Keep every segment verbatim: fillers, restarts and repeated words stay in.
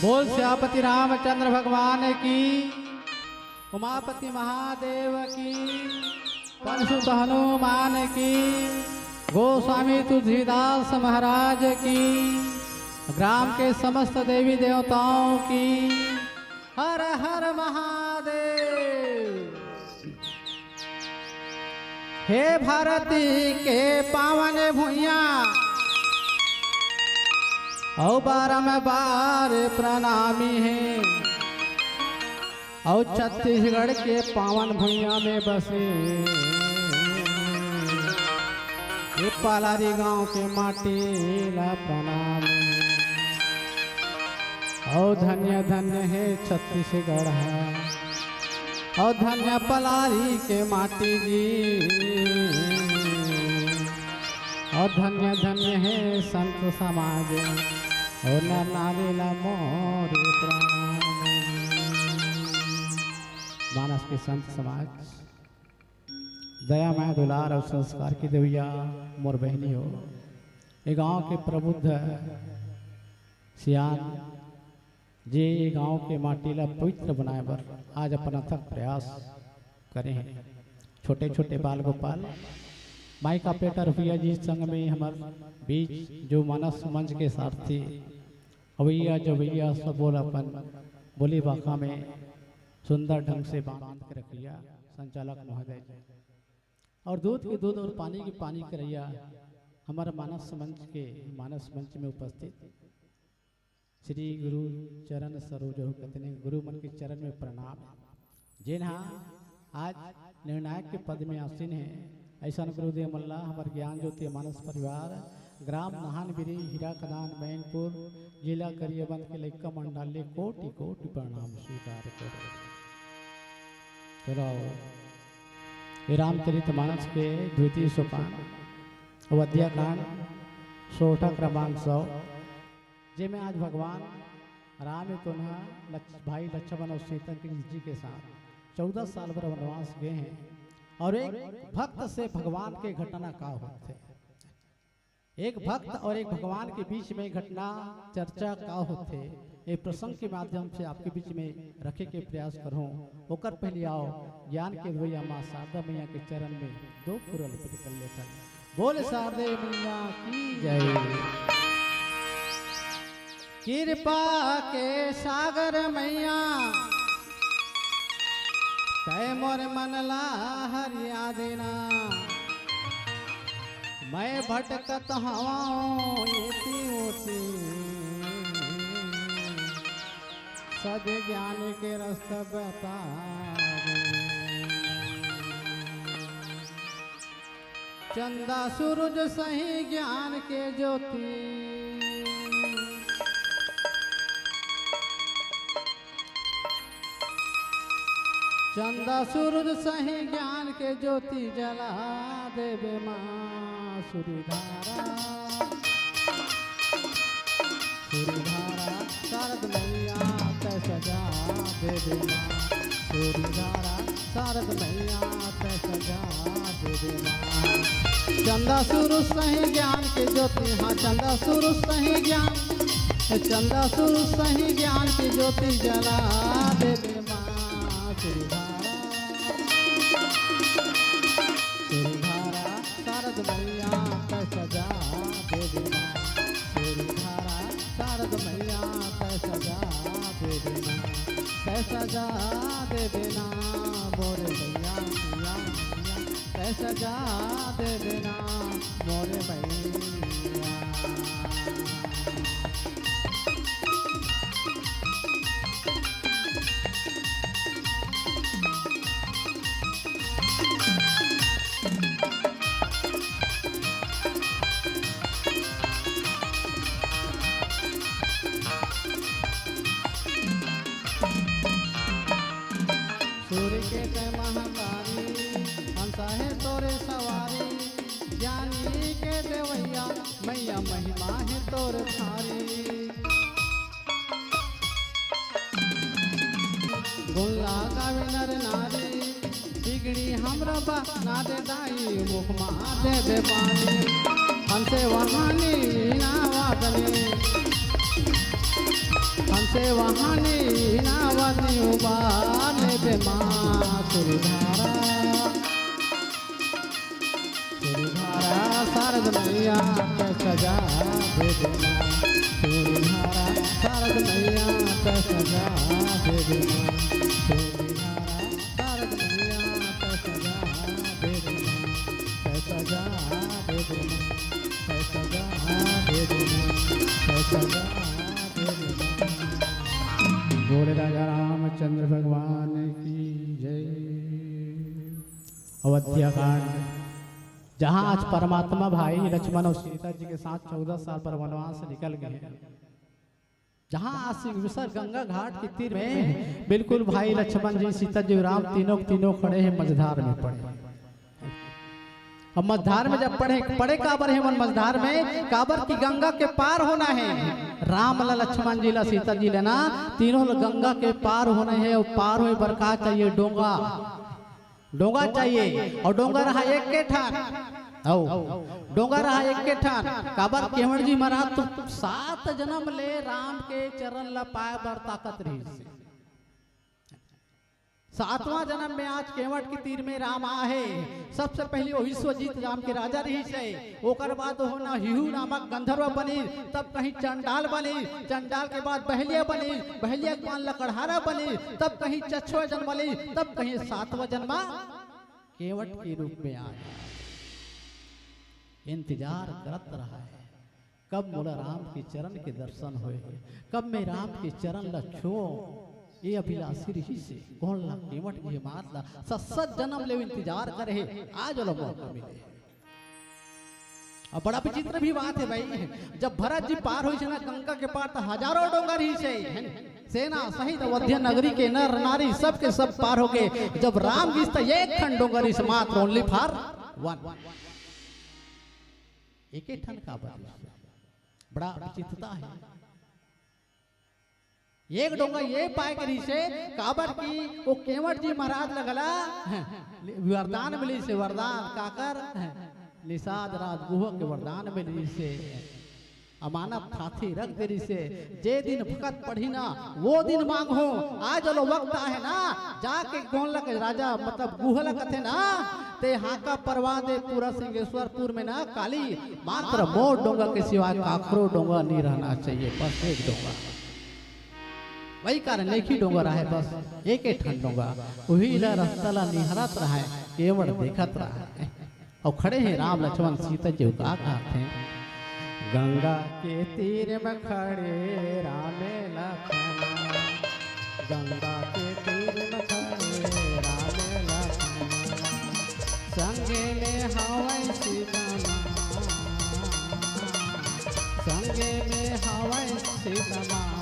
बोल सियापति रामचंद्र भगवान की, उमापति महादेव की, पनसुत हनुमान की, गोस्वामी तुलसीदास महाराज की, ग्राम के समस्त देवी देवताओं की। हर हर महादेव। हे भारती के पावन भुइयां, अउ बारंबार प्रणामी हे। अउ छत्तीसगढ़ के पावन भुइयां में बसे ये पलारी गांव के माटी ला प्रणाम हे। अउ धन्य धन्य हे छत्तीसगढ़ हा, अउ धन्य पलारी के माटी जी, अउ धन्य धन्य हे संत समाज, अउ नर नारी ला मोर प्रणाम। मानस के संत समाज, दया, मया, दुलार अउ संस्कार के देवइया मोर बहिनी हो, ए गांव के प्रबुद्ध सियान, जे ए गांव के माटी ला पवित्र बनाए बर आज अपन अथक प्रयास करे हे। छोटे-छोटे बाल गोपाल, माई का पेटा रुपया जी संग में हमर बीच जो मानस मंच के सारथी, अवइया जवइया सबो ला अपन बोली बाखा में सुंदर ढंग से बांध के रखइया संचालक महोदय जी, अउ दूध के दूध अउ पानी के पानी करइया हमर मानस मंच के, मानस मंच में उपस्थित श्री गुरु चरण सरोज हो कतने गुरु मन के चरण में प्रणाम। जेन हा आज निर्णायक के पद में आसीन हे, अइसन गुरुदेव मन ला हमर ज्ञान ज्योति मानस परिवार, ग्राम नहानबिरी, हीरा खदान, मैनपुर, जिला गरियाबंद के लइका मंडल ले कोटि कोटि प्रणाम स्वीकार करो। चलो, ये रामचरित मानस के द्वितीय सोपान, अवध्या कांड, सोरठा क्रमांक सौ, जेमे आज भगवान राम ए तोनहा लक्ष-, भाई लक्ष्मण अउ सीता के जी के साथ चौदह साल बर वनवास गए हे अउ एक भक्त से भगवान के घटना का होथे, एक भक्त अउ एक भगवान के बीच में घटना चर्चा का होथे, ये प्रसंग के माध्यम से आपके बीच में रखे के प्रयास करहूं। ओकर पहले आओ ज्ञान के रुइया माँ शारदा मैया के चरण में दो फूल अर्पित कर लेथन। बोल शारदे मैया की जय। कृपा के सागर मैया, तै मोर मन ला हरिया देना। मैं भटकत हवं एती ओती, सब ज्ञान के रस्ता बता दे। चंदा सूरज सही ज्ञान के ज्योति, चंदा सूरज सही ज्ञान के ज्योति जला देबे माँ। सुरधारा, सुरधारा शारद मैया तै सजा देबे माँ। सुरधारा शारद मैया तै सजा देबे माँ। चंदा सूरज सही ज्ञान के ज्योति, हाँ चंदा सूरज सही ज्ञान, चंदा सूरज सही ज्ञान के ज्योति जला देबे माँ। सुरधारा, सुरधारा शारद मैया तै सजा देबे माँ। सुरधारा शारद मैया तै सजा देबे माँ। तै सजा देबे ना मोर मैया, मैया, मैया। तै सजा देबे ना मोर मैया। सूर्य के तै महतारी, हंसा हे तोरे सवारी, ज्ञानी के देवैया, मैया महिमा हे तोर भारी। गुण ला गावे नर नारी, बिगड़ी हमरा बना दे दाई, मुख मा दे दे पानी। हमसे वहानी ना वादनी, हम देवहानी नावनी उबाले दे माँ सुरधारा। सुरधारा शारद मैया के सजा दे दे माँ। सुरधारा शारद मैया के सजा दे दे माँ। सुरधारा शारद मैया के सजा दे दे माँ। के सजा दे दे माँ। के सजा दे दे माँ। के सजा दे दे माँ। बोले राजा रामचंद्र भगवान की जय। अवध्या कांड, जहाँ आज परमात्मा भाई लक्ष्मण और सीता जी के साथ चौदह साल पर वनवास निकल गए, जहाँ आज सिंहेश्वर गंगा घाट के तीर में बिल्कुल भाई लक्ष्मण जी, सीता जी, राम तीनों के तीनों खड़े हैं, मझधार में पड़े। अब मझधार में जब पड़े, पड़े काबर हे मन मझधार में, काबर कि गंगा के पार होना है। राम ला, लक्ष्मण जी ला, सीता जी ला ना, तीनों ला गंगा के पार होना है। और पार होए बर का चाहिए? डोंगा। डोंगा चाहिए। और डोंगा रहा एक के ठन। आओ, डोंगा रहा एक के ठन। काबर केवट जी महाराज तो सात जन्म ले राम के चरण ला पाए बर ताकत रहिस हे। सातवां जन्म में आज केवट के तीर में राम आ हे। सबसे पहले वो विश्वजीत राम के राजा रहिस हे, ओकर बाद वो ना हिहू नामक गंधर्व बनिस, तब कहीं चंडाल बनिस, चंडाल के बाद बहलिया बनिस, बहलिया के बाद लकड़हारा बनिस, तब कहीं छठवां जन्म लिस, तब कहीं सातवां जन्म केवट के रूप में आए। इंतजार करत रहा है, कब मोला राम के चरण के दर्शन होए, कब मैं राम के चरण ला छुओ। ये अभिलाषी रहिस हे, कोन ला? केवट जी महाराज ला सत सत जन्म ले इंतजार करे हे, आज ओला मौका मिले। अब बड़ा विचित्र भी बात है भाई, जब भरत जी पार होइस हे ना गंगा के पार, तो हजारों डोंगा रहिस हे, है ना? सेना सहित अवध्या नगरी के नर नारी सबके सब पार हो गए। जब राम गिस त एक ठन डोंगा रहिस हे, मात्र only for one। एक एक ठन काबर रहिस हे? बड़ा विचित्रता है। एक डोंगा ये पाए के रहिस हे, काबर कि वो केवट जी महाराज ला घला वरदान मिलिस हे, वरदान काकर? निषाद राज गुह के वरदान मिलिस हे। अमानत थाती रख दे रहिस हे, जे दिन भगत पढ़ही ना, वो दिन मांगहूं। आज ओला वक्त आहे ना, जाके गोंडला के राजा, मतलब गुह ला कथे ना, ते हांका परवा दे पूरा सिंहेश्वरपुर में ना काली, मात्र मोर डोंगा के सिवाय काकरो डोंगा नहीं रहना चाहिए, बस एक डोंगा। वही कारण एक ही डोंगा रहे, बस एक ही ठन डोंगा, वही ला रस्ता ला निहरत रहे, केवट देखत रहे। अउ खड़े हे राम लक्ष्मण सीता जी, का कहत हे? गंगा के तीर में खड़े राम लक्ष्मण, गंगा के तीर में खड़े राम लक्ष्मण, संगे में हवय सीता माँ, संगे में हवय सीता माँ।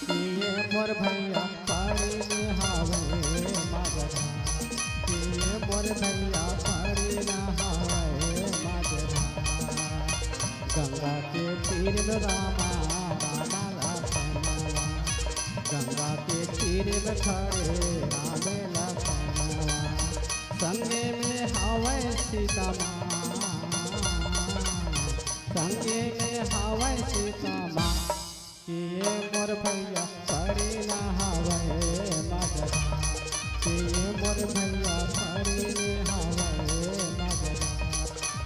कि ये मोर भैया परी नहावे मगधा, कि ये मोर भैया परी नहावे मगधा। गंगा के तीर में रामा, रामा लखनवा, गंगा के तीर में खड़े राम लखनवा। संगे में हवय सीता माँ, संगे में हवय सीता माँ। कि ये मोर भैया परी नहावे मगधा, कि ये मोर भैया परी नहावे मगधा,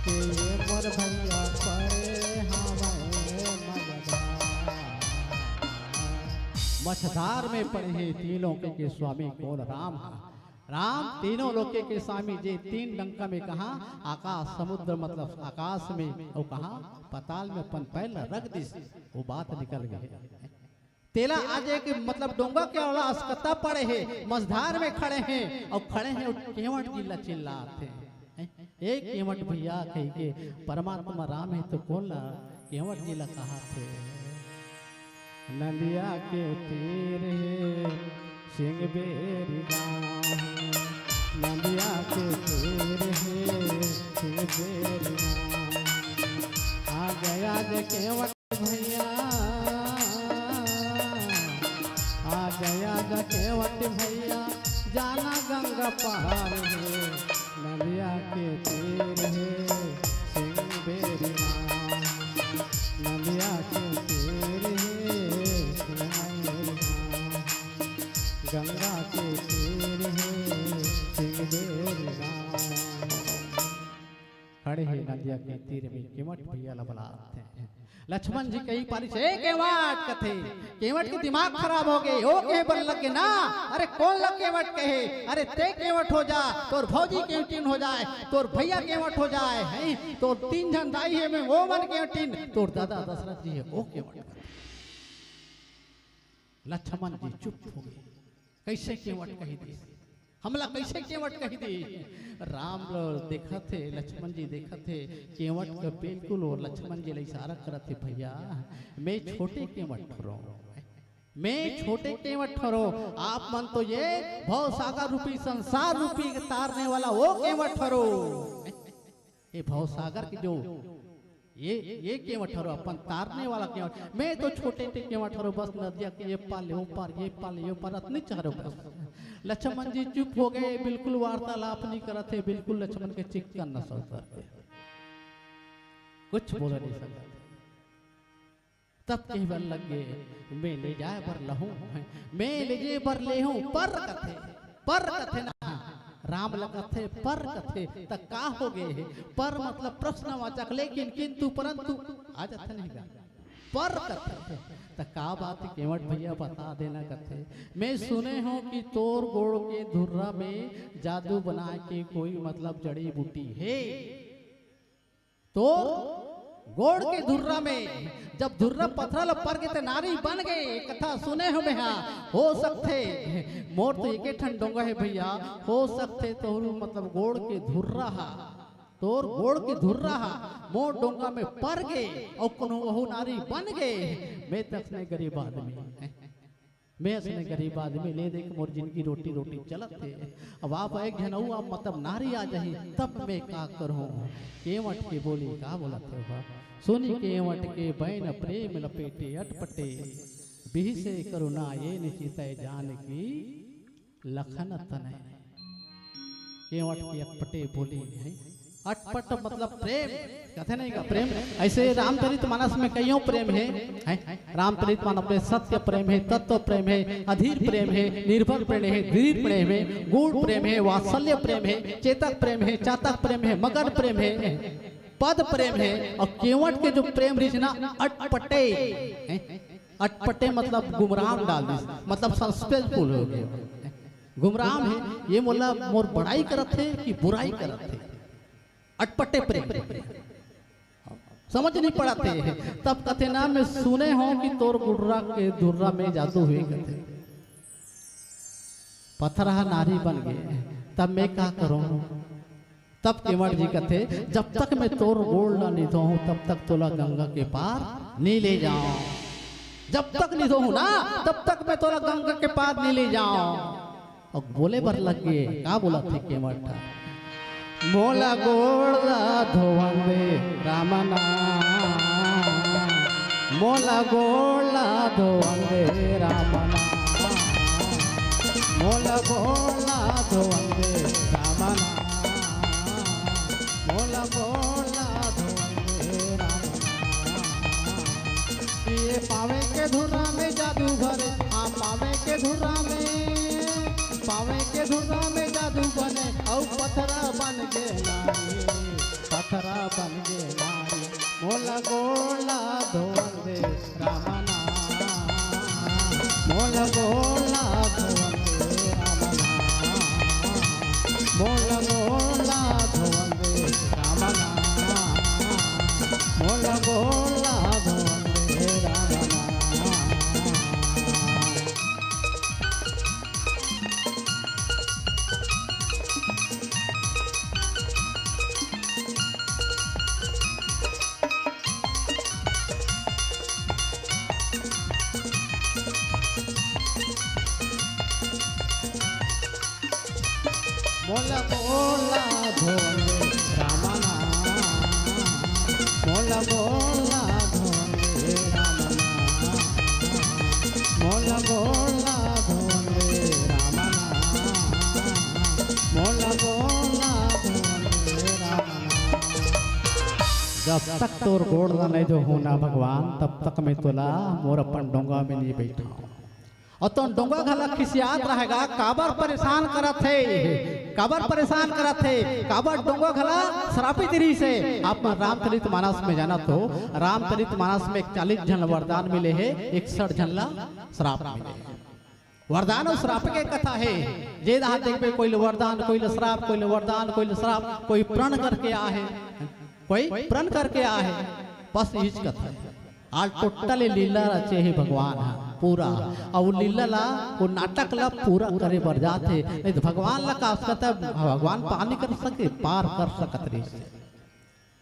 कि ये मोर भैया परी नहावे मगधा। मझधार में पड़े हे तीनों के, के स्वामी कोन? राम हा। राम तीनों लोके के स्वामी, जे तीन डंका में कहा आकाश समुद्र मतलब आकाश में, अउ कहा पताल में अपन पैर ला रख दिस, वो बात निकल गए। तेला आज एक मतलब डोंगा के वाला असकता पड़े हे, मझधार में खड़े हे, अउ खड़े हे अउ केवट जी ला चिल्लात हे। एक केवट भैया कहिके परमात्मा राम हे तो कोन ला केवट जी ला कहात हे? नदिया के तीर हे सिंगबेरी गाँव, नदिया के तीर हे सिंगबेरी गाँव। आजा आजा केवट भैया, आजा आजा केवट भैया, जाना गंगा पार हे। नदिया के तीर हे सिंगबेरी गाँव, नदिया के तीर हे सिंगबेरी गाँव। के तीर में केवट भैया ला बलाथे। लक्ष्मण जी कही पारी से, "ए केवट," कथे, "केवट के दिमाग खराब हो गे, ओ कहे बर लग गे ना, अरे कोन ला केवट कहे, अरे ते केवट हो जा, तोर भौजी केवटिन हो जाए, तोर भैया केवट हो जाए, हैं, तोर तीन झन दाई हे में, ओ मन केवटिन, तोर दादा दशरथ जी हे, ओ केवट।" लक्ष्मण जी चुप हो गे। कइसे केवट कहि दिस? हमला कइसे केवट कहि दिस? राम ल देखत हे, लक्ष्मण जी देखत हे, केवट के बिल्कुल वो लक्ष्मण जी ल इशारा करत हे, "भैया, मैं छोटे केवट हरों, मैं छोटे केवट हरों, आप मन तो ये भवसागर रूपी, संसार रूपी के तारने वाला वो केवट हरो।" ये भवसागर के जो ये, ये केवट हरो अपन तारने वाला केवट, मैं तो छोटे टे केवट हरो, बस नदिया के ये पार ले, ओ पार, ये पार ले, ओ पार, अतनी चारो बस। लक्ष्मण जी चुप हो गे, बिल्कुल वार्तालाप नहीं करत हे, बिल्कुल लक्ष्मण के चिक्कन नसा उतर गे, कुछ बोला नहीं सकत। तब कहे बर लग गे, "मैं ले जाए बर लहूं, मैं ले जाए बर लेहूं, पर कथे, पर कथे ना।" राम ल कथे, "पर कथे, त का हो गे हे?" पर मतलब प्रश्नवाचक, लेकिन, किंतु, परंतु आ जाथे नहीं गा। पर कथे, "त का बात केवट भैया बता देना," कथे, "मैं सुने हों कि तोर गोड़ के धुर्रा में जादू बनाए के कोई मतलब जड़ी बूटी हे।" तोर गोड़ के धुर्रा में जब धुर्रा पथरा ल पर गे ते नारी बन गे, कथा सुने हो मेहा। हो सकथे, मोर तो एके ठन डोंगा हे भैया, हो सकथे तोरू मतलब गोड़ के धुर्रा हा, तोर गोड़ के धुर्रा हा मोर डोंगा में पर गे अउ कोनो ओहू नारी बन गे, मैं तसने गरीब आदमी। मैं असने गरीब आदमी, ले देख मोर जिनगी रोटी रोटी चलत हे। अब आप एक झन अउ आप मतलब नारी आ जाही, तब मैं का करहूं? केवट के बोली का बोलत हे बा? सुनि केवट के बैन प्रेम लपेटे अटपटे, बिहसे करुणा येन चितै जानकी लखन तनय। केवट के अटपटे बोली हे। अटपट मतलब प्रेम, कथे नहीं का प्रेम। ऐसे रामचरित मानस में कइयों प्रेम हे, हैं? रामचरित मानस में सत्य प्रेम हे, तत्व प्रेम हे, अधीर प्रेम हे, निर्भर प्रेम हे, धीर प्रेम हे, गूढ़ प्रेम हे, वात्सल्य प्रेम हे, चेतक प्रेम हे, चातक प्रेम हे, मगन प्रेम हे, पद प्रेम हे। अउ केवट के जो प्रेम रिहिस ना, अटपटे, हैं? अटपटे मतलब गुमराह डाल दिस, मतलब सस्पेंसफुल हो गे। गुमराह हे, ये मोला मोर बड़ाई करत हे कि बुराई करत हे? अटपटे प्रेम, समझ नहीं पड़त हे। तब कथे ना, मैं सुने हों कि तोर गोड़ के धुर्रा में जादू होय कथे। पथरा नारी बन गे, तब मैं का करहूं? तब केवट जी कथे, जब तक मैं तोर गोड़ ला नहीं धोहूं, तब तक तोला गंगा के पार नहीं ले जाऊं। जब तक नहीं धोहूं ना, तब तक मैं तोला गंगा के पार नहीं ले जाऊं। अउ बोले बर लग गे, का बोलत हे केवट? मोला गोड़ ला धोवन दे रामना, मोला गोड़ ला धोवन दे रामना, मोला गोड़ ला धोवन दे रामना, मोला गोड़ ला धोवन दे रामना। ये पावे के धुर्रा में जादू भरे, आ पावे के धुर्रा में, पावे के धुर्रा में जादू बने, अउ पथरा बन गे नारी, पथरा बन गे नारी। मोला गोड़ ला धोवन दे रामना, मोला गोड़ ला धोवन दे रामना, मोला गोड़ ला धोवन दे रामना, मोला गोड़ ला धोवन दे रामना। मोला गोड़ ला धोवन दे रामना, मोला गोड़ ला धोवन दे रामना, मोला गोड़ ला धोवन दे रामना, मोला गोड़ ला धोवन दे रामना। जब तक तोर गोड़ ला नहीं धोहूं ना भगवान, तब तक मैं तोला मोर अपन डोंगा में नहीं बैठाऊं। अउ तो डोंगा घला खिसियात रहेगा, काबर परेशान करत हे, काबर परेशान करत हे, काबर डोंगा घला श्रापित रहिस हे। आप मन रामचरित मानस में जानत हो, रामचरित मानस में इकतालीस झन ला वरदान मिले हे, इकसठ झन ला श्राप मिले हे। वरदान अउ श्राप के कथा हे। जे जहाँ देखबे, कोई ल वरदान, कोई ल श्राप, कोई ल वरदान, कोई ल श्राप, कोई प्रण करके आहे, कोई प्रण करके आहे। बस इहीच कथा हे। आज टोटल लीला रचे हे भगवान ह पूरा, अउ लीला ला, वो नाटक ला पूरा करे बर जात हे। नहीं तो भगवान ला का सकत हे, भगवान पार नहीं कर सके, पार कर सकत रहिस हे।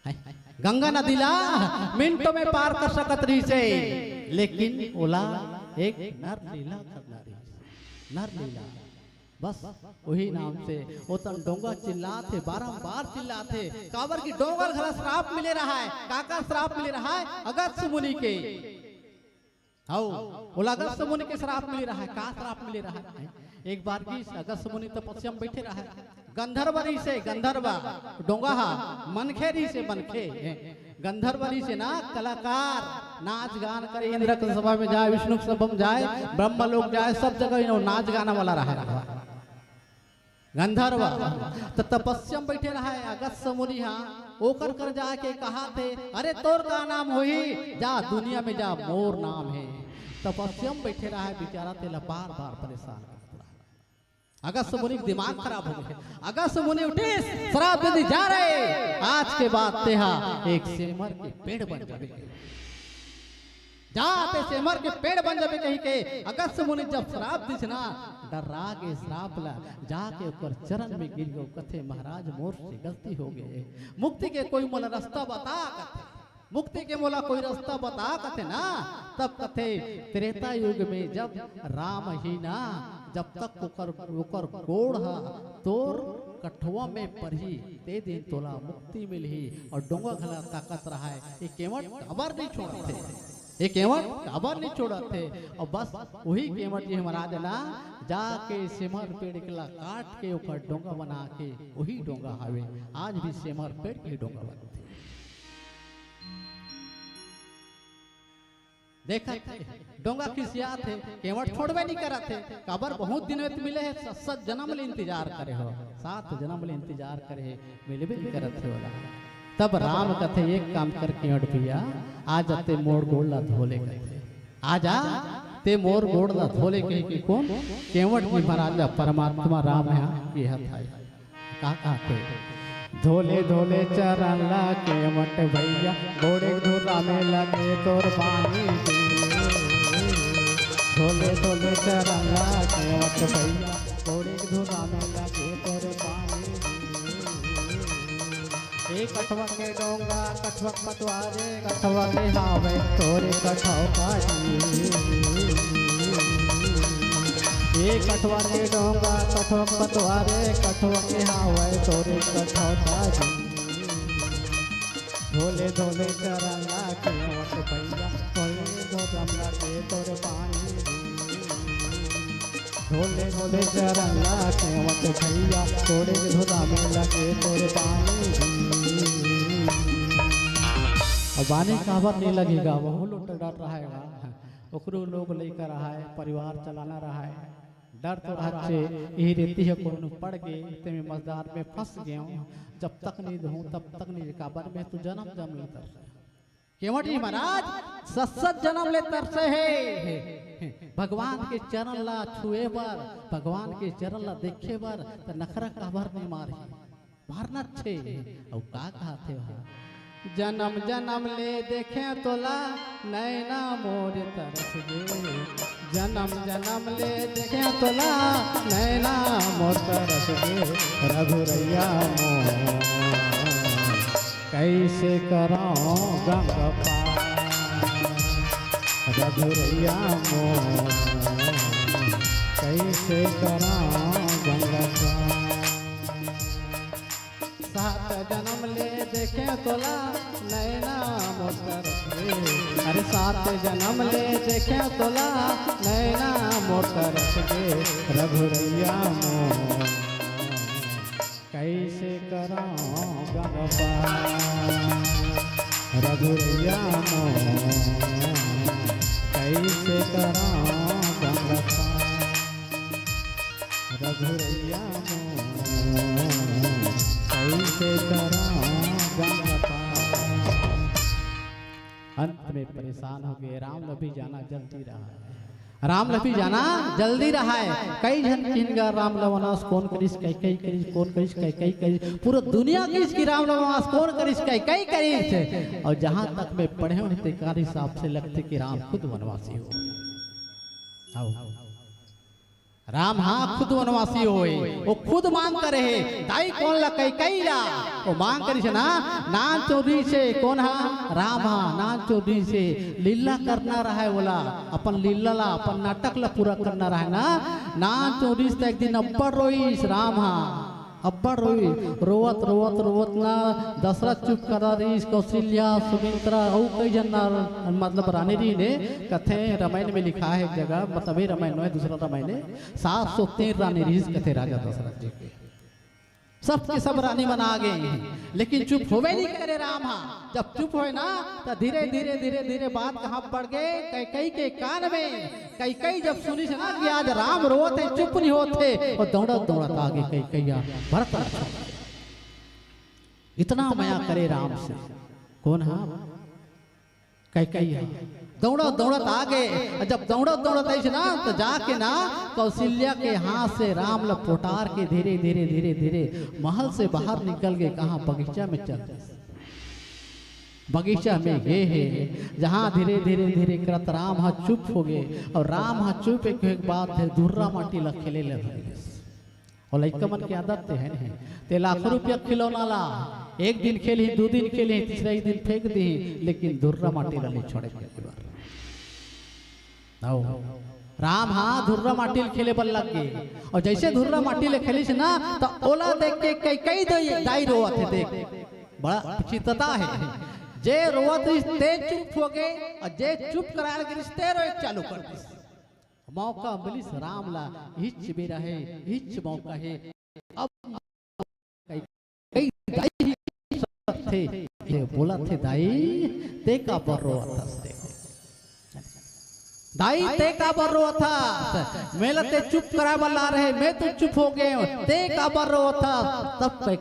हैं? गंगा नदी ला मिनटों में पार कर सकत रहिस हे, लेकिन ओला एक नर लीला करना रहिस, नर लीला। बस वही नाम से ओतन डोंगा चिल्लात हे, बारंबार चिल्लात हे, काबर कि डोंगा घला श्राप मिले रहा हे। काकर श्राप मिले रहा हे? अगस्त्य मुनि के। हव, ओला अगस्त्य मुनि के श्राप मिले रहा हे। का श्राप मिले रहा हे? एक बार की अगस्त्य मुनि तपस्या में बैठे रहा हे, गंधर्व रहिस हे, गंधर्व, डोंगा हा, मनखे रहिस हे, मनखे, गंधर्व रहिस हे ना, कलाकार, नाच गान करे, इंद्र के सभा में जाए, विष्णु के सभा में जाए, ब्रह्म लोक जाए, सब जगह इन्हों नाच गाना वाला रहा हे। गंधर्व, त तपस्या में बैठे रहा हे अगस्त्य मुनि हा, ओकर कर जाके कहाथे, "अरे तोर का नाम होही? जा दुनिया में जा, मोर नाम हे।" तपस्या में बैठे रहा हे बेचारा, तेला बार-बार परेशान करत रहा। अगस्त्य मुनि के दिमाग खराब हो गे। अगस्त्य मुनि उठिस, श्राप दे दिस, "जा रे, आज के बाद तेहा एक सेमर के पेड़ बन जाबे।" जा, ते सेमर के पेड़ बन जाबे कहिके अगस्त्य मुनि जब श्राप दिस ना, डर्रा गे श्राप ला, जाके ओकर चरण में गिर गे, कथे, "महाराज, मोर से गलती हो गे, मुक्ति के कोई मोला रास्ता बता," कथे, "मुक्ति के मोला कोई रास्ता बता," कथे ना। तब कथे, "त्रेता युग में जब राम ही ना, जब तक ओकर, ओकर गोड़ ह तोर कठवा में परही, ते दिन तोला मुक्ति मिलही।" अउ डोंगा घला ताकत रहा हे, ये केवट काबर नहीं छोड़त हे? ये केवट काबर नहीं छोड़त हे? अउ बस वही केवट जी महाराज ना जाके सेमर पेड़ के ला काट के ओकर डोंगा बना के वही डोंगा हावे। आज भी सेमर पेड़ के डोंगा बनथे। देखत हे, डोंगा खिसियात हे, केवट छोड़बे नहीं करत हे। काबर बहुत दिन में तो मिले हे, सत, सत जनम ले इंतजार करे हो, सात जनम ले इंतजार करे हे, मिलबे नहीं करत हे ओला। तब राम कथे, "एक काम कर केवट भैया, आ जा ते मोर गोड़ ला धो ले," कथे। "आ जा ते मोर गोड़ ला धो ले," कहिके कोन? केवट जी महाराज ला परमात्मा राम ह केहत हे। का कथे? "धो ले धो ले चरण ला केवट भैया, गोड़े धुला में लगे तोर पानी जी। धो ले धो ले चरण ला केवट भैया, गोड़े धुला में लगे तोर पानी जी।" ए कठवा के डोंगा, कठवा के पतवारे, कठवा के हावे तोरे कठौता जी। ए कठवा के डोंगा, कठवा के पतवारे, कठवा के हावे तोरे कठौता जी। धो ले धो ले चरण ला केवट भैया, धो ले धो ले चरण ला के तोरे पानी जी। धो ले धो ले चरण ला केवट भैया, तोरे धुला में लगे तोरे पानी। अब पानी काबर नहीं लगेगा, वहू लोग डर रहा है, ओकरो लोग लइका रहा है, परिवार चलाना रहा है, डर तो रहचे। यही रेती है, कोनो पड़ गे, तेमे मजदार में फंस गए, जब तक नहीं धोऊं तब तक नहीं, काबर में तो जन्म जन्म लेता। केवट जी महाराज सत सत जनम ले तरसे हे। भगवान के चरण ला छुए बर, भगवान के चरण ला देखे बर, त नखरा काबर नहीं मारही? मारना छे। अउ का कहत हे वह? जनम जनम ले देखे तोला, नैना मोर तरस गे। जनम जनम ले देखे तोला, नैना मोर तरस गे। रघुरैया मोर कइसे करौं गंगा पार, रघुरैया मोर, कइसे करौं गंगा पार। सात जनम ले देखे तोला, नैना मोर तरस गे। अरे सात जनम ले देखे तोला, नैना मोर तरस गे, रघुरैया मोर। कइसे करौं गंगा पार, रघुरैया मोर, कइसे करौं गंगा रघुरैया मोर, कैसे करा गंगा पार। अंत में परेशान हो गए, राम ल भी जाना जल्दी रहा है। राम ल भी जाना जल्दी रहा है। कई झन किन गा राम ल वनवास कोन करिस, कई कई करिस, कोन करिस, कई कई करिस। पूरा दुनिया किस कि राम ल वनवास कोन करिस, कई कई करिस। और जहां तक मैं पढ़े हूं, तेकर हिसाब से लगथे कि राम खुद वनवासी हो। आओ। राम हा खुद वनवासी होए, वो खुद मांग करे हे, दाई कोन ला, कैकई ला। वो मांग करिस ना, नान चौधरी से कोन हा, राम हा, नान चौधरी से लीला करना रहे वोला, अपन लीला ला, अपन नाटक ला पूरा करना रहे ना, नान चौधरी से एक दिन अब्बड़ रोइस राम हा। अब्बड़ रोई, रोवत, रोवत, रोवत ना दशरथ चुप करा रहिस, कौशल्या, सुमित्रा, अउ कई झन ना, मतलब रानी रहिन हे, कथे रमायन में लिखा है एक जगह, मतलब ये रमायन नोहे, दूसरा रमायन है, सात सौ तीन रानी रहिस कथे राजा दशरथ जी के। सब के सब रानी मन आ गे, लेकिन चुप होवे नहीं करे राम हा। जब चुप होए ना, तो धीरे, धीरे, धीरे, धीरे बात कहाँ बढ़ गए, कैकई के कान में। कैकई जब सुनिस ना कि आज राम रोवत हे, चुप नहीं होत हे, वो दौड़त, दौड़त आ गे कैकई हा भरत ला छोड़। इतना मया करे राम से। कोन हा? कैकई हा। दौड़त, दौड़त आ गे। जब दौड़त, दौड़त आइस ना, तो जाके ना कौशल्या के हाथ से राम ला पोटार के धीरे, धीरे, धीरे, धीरे महल से बाहर निकल के कहाँ बगीचा में चल दिस। बगीचा में गे हे, जहाँ धीरे, धीरे, धीरे करत राम हा चुप हो गे, और राम हा चुप एक, एक बात है, धुर्रा माटी ला खेले ले धर लिस। और लइका मन के आदत ते है नहीं, ते लाखों रुपया खिलौना ला, एक दिन खेलही, दू दिन खेलही, तीसरा ही दिन फेंक दिही, लेकिन धुर्रा माटी ला नहीं छोड़े पहली बार। आओ, राम हा धुर्रा माटी ले खेले बर लग गे, और जैसे धुर्रा माटी ले खेलिस ना, तो ओला देख के कैकई दाई, दाई रोवत हे। देख, बड़ा विचित्रता है, जे रोवत रहिस ते चुप हो गे, और जे चुप कराए ला गिरिस ते रोए चालू कर दिस। मौका मिलिस राम ला, इच बेरा है, इच मौका है। अब कैकई दाई ही थे, ये बोलत हे, दाई, ते काबर रोवत हस? देखो, दाई, ते काबर रोवत हस? मैं ला ते चुप कराए बर ला रहे, मैं तो चुप हो गे हूँ, ते काबर रोवत हस? तब कैकई